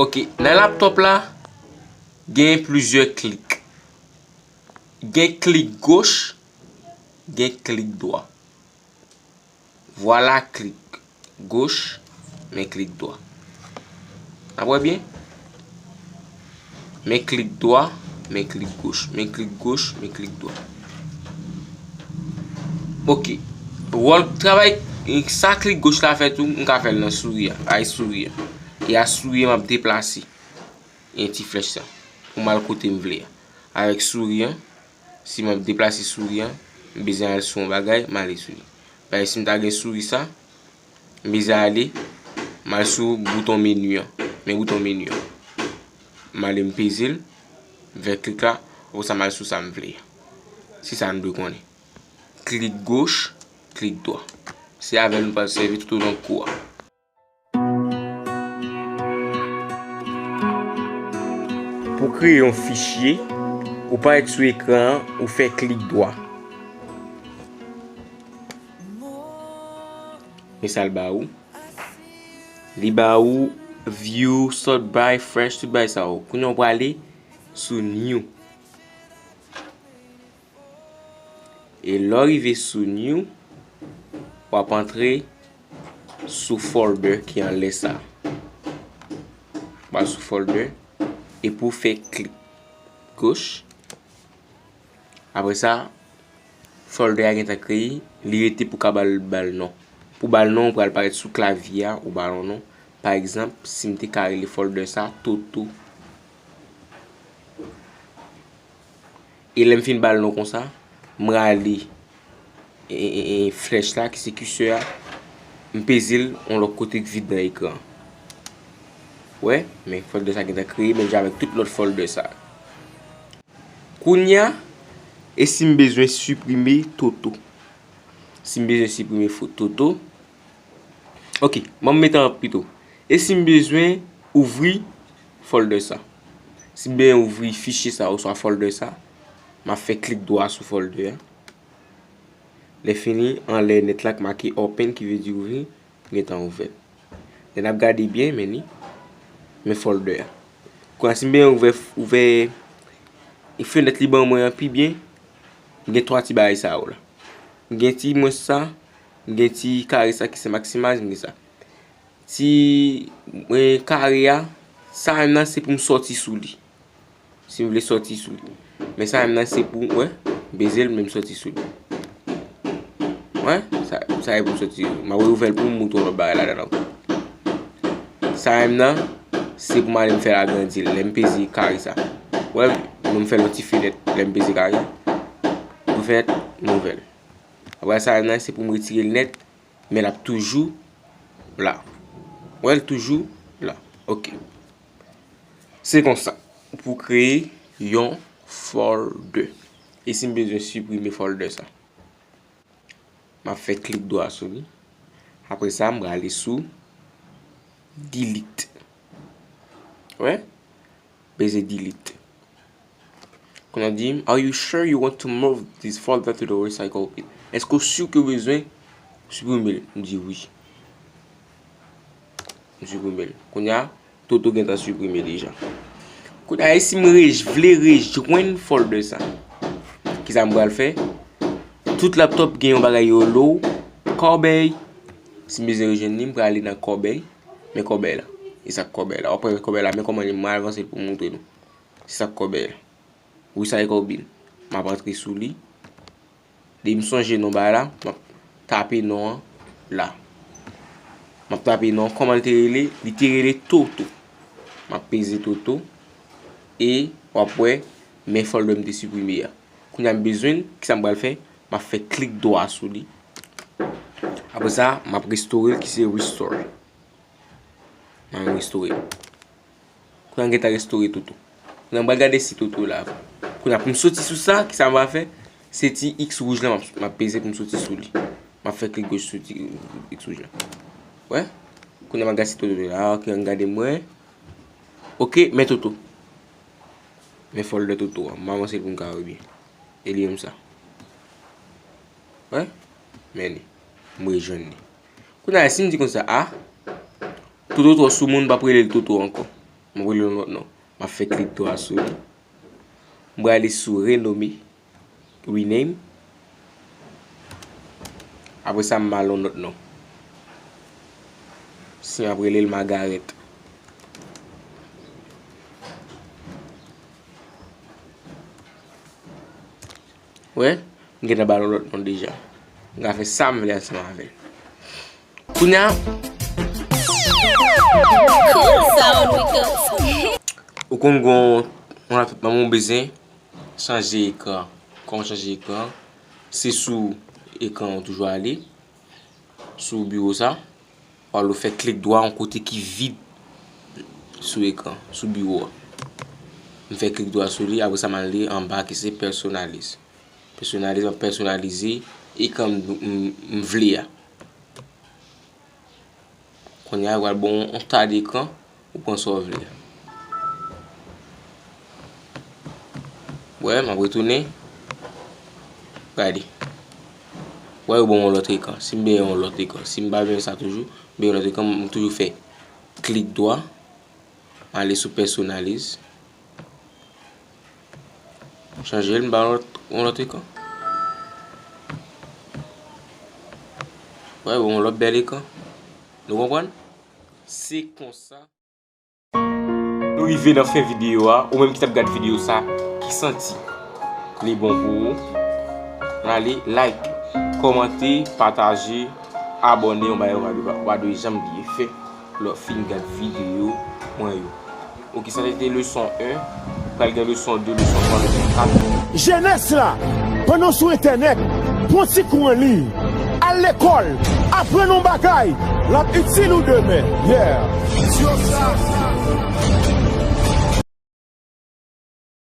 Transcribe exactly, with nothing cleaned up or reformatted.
Ok, nan laptop la, gen plizyè klik. Gen klik goch, gen klik dwa. Vwala klik goch, men klik dwa. N ap wè byen? Men klik dwa, men klik goch, men klik goch, men klik dwa. Ok. Wòl travay sa klik goch la fè tou, m ka fè l nan souri a. Ay souri a. E a souri a m ap deplase yon ti flèch sa. Pou m al kote m vle a. Avèk souri an, si m ap deplase souri an, m bezwen al sou yon bagay, m ale sou li. Paske si m ta gen souri sa, m bezwen ale, m al sou bouton meni an. Men bouton meni an. M ale m peze l, m fè klik la, apre sa m al sou sa m vle a. Se sa n dwe konnen. Klik goch, klik dwa. Se avè l nou pral sèvi tout olon kou a. Pou kreye yon fichye, ou parèt sou ekran an, ou fè klik dwa. Men sa l ba ou. Li ba ou view, sort by, fresh, tout bagay sa yo. Kounye a w prale sou new. E lè w rive sou new, w ap antre sou folder ki anlè sa. W al sou folder, epi w fè klik goch. Apre sa, folder a gentan kreye, li rete pou w ka ba l, ba l non. Pou w ba l non, ou pral parèt sou klavye a, ou ba l yon non. Pa egzanp, si m te ka rele folder sa Toto. E lè m fin ba l non konsa, m rale e, e, e, flèch la ki se kisè a, m peze l yon lòt kote k vid nan ekran. Wè, men folder sa gentan kreye, menm jan avèk tout lòt folder sa. Kounye a, e si m bezwen siprime Toto? Si m bezwen siprime fo-, Toto, ok, ban m mete an pito. E si m bezwen ouvri folder sa? Si m bezwen ouvri fichye sa oswa folder sa, m ap fè klik dwa sou folder a. Lè fini, anlè nèt la k make open, ki vle di ouvri, m gentan ouvè l. Lè n ap gade byen, men li, men folder a. Kounye a, si m bezwen ouvè, ouvè fenèt li ban mwen an pi byen, m gen twa ti bagay sa yo la. M gen ti mwens sa, m gen ti kare sa ki se maksimaj, m gen sa. Ti, eh, kare a, sa menm nan se pou m soti sou li. Si m vle soti sou li. Men sa menm nan se pou, wè, m peze l, men m soti sou li. Wè, sa, sa e pou m soti. M ap reouvè l pou m moutre w lòt bagay ladan l ankò. Sa menm nan, se pou m ale m fè l agrandi l. Lè m peze kare sa. Wè, m fè l yon ti fenèt. Lè m peze kare, yon fenèt nouvèl. Apre sa menm nan, se pou m retire l nèt. Men l ap toujou la. Wè, l toujou la. Ok. Se konsa pou kreye yon folder. E si m bezwen siprime folder sa? M ap fè klik dwa sou li. Apre sa, m prale sou delete. Wè? Peze delete. Kounye a di m, "Are you sure you want to move this folder to the recycle bin?" Èske w si ke w bezwen siprime l? M di wi. M siprime l. Kounye a, Toto gentan siprime deja. Kounye a, e si m re-, vle rejwenn folder sa? Kisa m pral fè? Tout laptop gen yon bagay yo lo kòbèy. Si m bezwen rejwenn li, m prale nan kòbèy. Men kòbèy la. E sa k kòbèy la. W ap wè kòbèy la, men kòman li, m avanse l pou m moutre nou. Se sa k kòbèy la. Recycle bin. M ap antre sou li. Depi m sonje non bagay la, m ap tape non an la. M ap tape non an, kòman l te rele? Li te rele Toto. M ap peze Toto. E w ap wè, men folder m te siprime a. Kounye a m bezwen l, kisa m pral fè? M ap fè klik dwa sou li. Apre sa, m ap restore l, ki se restore. M ap restore l. Kounye a m gentan restore Toto. Kounye a m pral gade si Toto la. Kounye a pou m soti sou sa, kisa m pral fè? Se ti X wouj la, m ap, m ap peze pou m soti sou li. M ap fè klik goch sou ti X wouj la. Wè? Kounye a m ap gade si Toto la. Ok, ann gade m wè. Ok, men Toto. Men folder Toto a. M avanse l pou m ka wè byen. E li menm sa. Wè? Men li. M rejwenn li. Kounye a, si m di konsa, a, Toto twò soumoun, m p ap rele l Toto ankò. M ap rele yon lòt non. M ap fè klik dwa sou li. M prale sou renome, rename. Apre sa, m ba l yon lòt non. Si m ap rele l Magarèt. Wè, m gentan ba l yon lòt non deja. M ka fè sa m vle ansanm avè l. Kounye a, ou konn gon, ou bezwen chanje ekran. Kòman chanje ekran? Se sou ekran ou toujou ale. Sou biwo sa, w al ou fè klik dwa yon kote ki vid sou ekran, sou biwo a. M fè klik dwa sou li, apre sa m ale anba ki se pèsonalize. Pèsonalize, m ap pèsonalize ekran m, m, m vle a. Kounye a, yo pral ba w yon ta de ekran, ou pran sa w vle. Wè, m ap retounen. Gade. Wè, yo ban m yon lòt ekran. Si m benyen yon lòt ekran, si m pa benyen sa toujou, m benyen yon lòt ekran, m toujou fè klik dwa, m ale sou pèsonalize. M chanje l, m ba yon lòt, yon lòt ekran. Wè, yon lòt bèl ekran. Nou konprann? Se konsa. Nou rive nan fen videyo a. Ou menm ki t ap gad videyo sa, ki santi li bon pou ou, ale like, kòmante, pataje, abòne, yon bagay ou pa dwe, ou pa dwe janm bliye fè lè w fin gad videyo mwen yo. Oke, sa se te leson en. Pral gen leson de, leson twa, leson kat. Jenès la, pandan w sou entènèt, pran ti kou an liy, al lekòl, aprann yon bagay, l ap itil ou demen. Yeah.